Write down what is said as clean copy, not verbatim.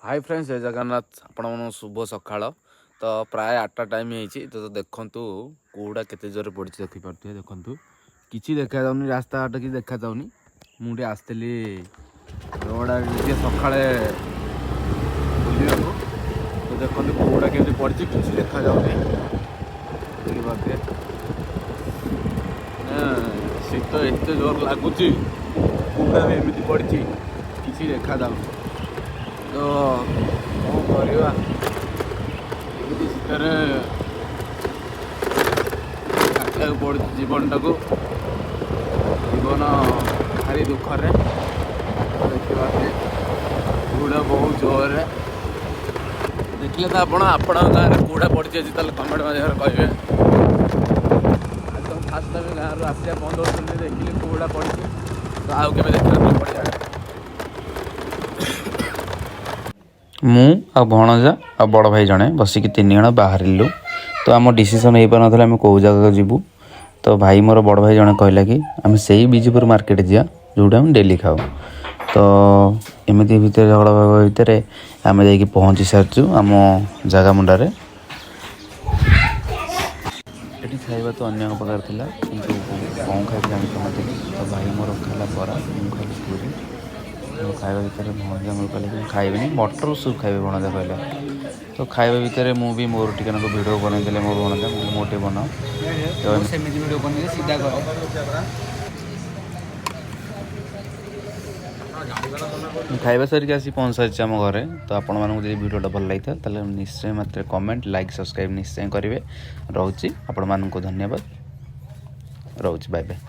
High friends, ଜୟ ଜଗନ୍ନାଥ। ଆପଣମାନଙ୍କୁ ଶୁଭ ସକାଳ। ତ ପ୍ରାୟ 8ଟା ଟାଇମ୍ ହେଇଛି। ତ ଦେଖନ୍ତୁ, କୁହୁଡ଼ା କେତେ ଜୋରରେ ପଡ଼ିଛି, ଦେଖିପାରୁଥିବେ। ଦେଖନ୍ତୁ, କିଛି ଦେଖାଯାଉନି, ରାସ୍ତାଘାଟ କିଛି ଦେଖାଯାଉନି। ମୁଁ ଟିକେ ଆସିଥିଲି ରୋଡ଼ ଆଡ଼େ ଟିକେ ସକାଳେ ବୁଲିବାକୁ। ତ ଦେଖନ୍ତୁ, କୁହୁଡ଼ା କେମିତି ପଡ଼ିଛି, କିଛି ଦେଖାଯାଉନି, ଦେଖିପାରୁଥିବେ ନା। ଶୀତ ଏତେ ଜୋର ଲାଗୁଛି, କୁହୁଡ଼ା ବି ଏମିତି ପଡ଼ିଛି, କିଛି ଦେଖାଯାଉନି। ତ କ'ଣ କରିବା, ଏମିତି ଶୀତରେ କାଟିବାକୁ ପଡ଼ୁଛି ଜୀବନଟାକୁ। ଜୀବନ ଭାରି ଦୁଃଖରେ। ଦେଖିପାରୁଥିବେ, କୁହୁଡ଼ା ବହୁତ ଜୋରରେ। ଦେଖିଲେ ତ ଆପଣ, ଆପଣଙ୍କ ଗାଁରେ କୁହୁଡ଼ା ପଡ଼ିଛି ଆଜି, ତାହେଲେ କମେଣ୍ଟ ମାଧ୍ୟମରେ କହିବେ। ଆଜି ତ ଫାଷ୍ଟ ଟାଇମ୍ ଗାଁରୁ ଆସିବା 15 ଦିନ ଦେଖିଲି କୁହୁଡ଼ା ପଡ଼ିଛି। ତ ଆଉ କେବେ ଦେଖିବାକୁ ପଡ଼ିଲା। ମୁଁ ଆଉ ଭଣଜା ଆଉ ବଡ଼ ଭାଇ ଜଣେ ବସିକି ତିନି ଜଣ ବାହାରିଲୁ। ତ ଆମ ଡିସିସନ୍ ହେଇପାରୁନଥିଲା ଆମେ କେଉଁ ଜାଗାକୁ ଯିବୁ। ତ ଭାଇ ମୋର, ବଡ଼ ଭାଇ ଜଣେ କହିଲା କି ଆମେ ସେଇ ବିଜେପୁର ମାର୍କେଟ ଯିବା, ଯେଉଁଠି ଆମେ ଡେଲି ଖାଉ। ତ ଏମିତି ଭିତରେ ଝଗଡ଼ା ହେବା ଭିତରେ ଆମେ ଯାଇକି ପହଞ୍ଚି ସାରିଛୁ ଆମ ଜାଗା ମୁଣ୍ଡାରେ। ଏଠି ଖାଇବା ତ ଅନ୍ୟ ପ୍ରକାର ଥିଲା, କିନ୍ତୁ କ'ଣ ଖାଇବି ଜାଣିପାରୁନଥିଲି। ତ ଭାଇ ମୋର ଖାଇଲା ବରା, ମୁଁ ଖାଇଲି ପୁରୀ। ତ ଖାଇବା ଭିତରେ ଭଣଜା ମୋର କହିଲେ କି ମୁଁ ଖାଇବିନି, ମଟର ସୁପ୍ ଖାଇବେ ଭଣଜା କହିଲା। ତ ଖାଇବା ଭିତରେ ମୁଁ ବି ମୋର ଟିକେ ନାକୁ ଭିଡ଼ିଓ ବନେଇଦେଲେ ମୋ ଭଣଜା। ମୁଁ ମୋର ଟିକେ ବନାଅ ତ। ସେମିତି ଭିଡ଼ିଓ ବନେଇଲେ ସିଧା କରେ। ମୁଁ ଖାଇବା ସାରିକି ଆସି ପହଞ୍ଚି ସାରିଛି ଆମ ଘରେ। ତ ଆପଣମାନଙ୍କୁ ଯଦି ଭିଡ଼ିଓଟା ଭଲ ଲାଗିଥାଏ, ତାହେଲେ ନିଶ୍ଚୟ ମାତ୍ରାରେ କମେଣ୍ଟ, ଲାଇକ୍, ସବସ୍କ୍ରାଇବ୍ ନିଶ୍ଚୟ କରିବେ। ରହୁଛି, ଆପଣମାନଙ୍କୁ ଧନ୍ୟବାଦ। ରହୁଛି, ବାଏ ବାଏ।